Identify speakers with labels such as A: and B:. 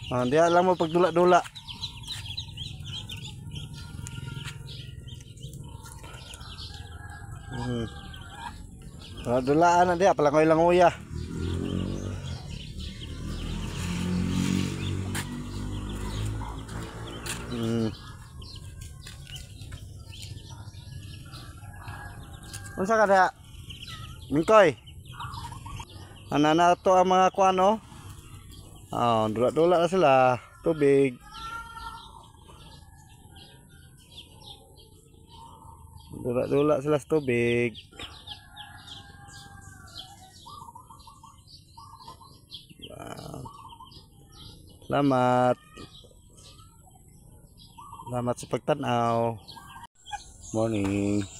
A: Ah, diha lang mo pagdula-dula. Dulaan na diha palangoy langoya. Unsa ka diha? Mingkoy. Ana na to ang mga kuan oh. Ah, dula-dula na sila, tubig. Dula-dula sila sa tubig. Wow. Salamat. Salamat sa pagtanaw. Morning.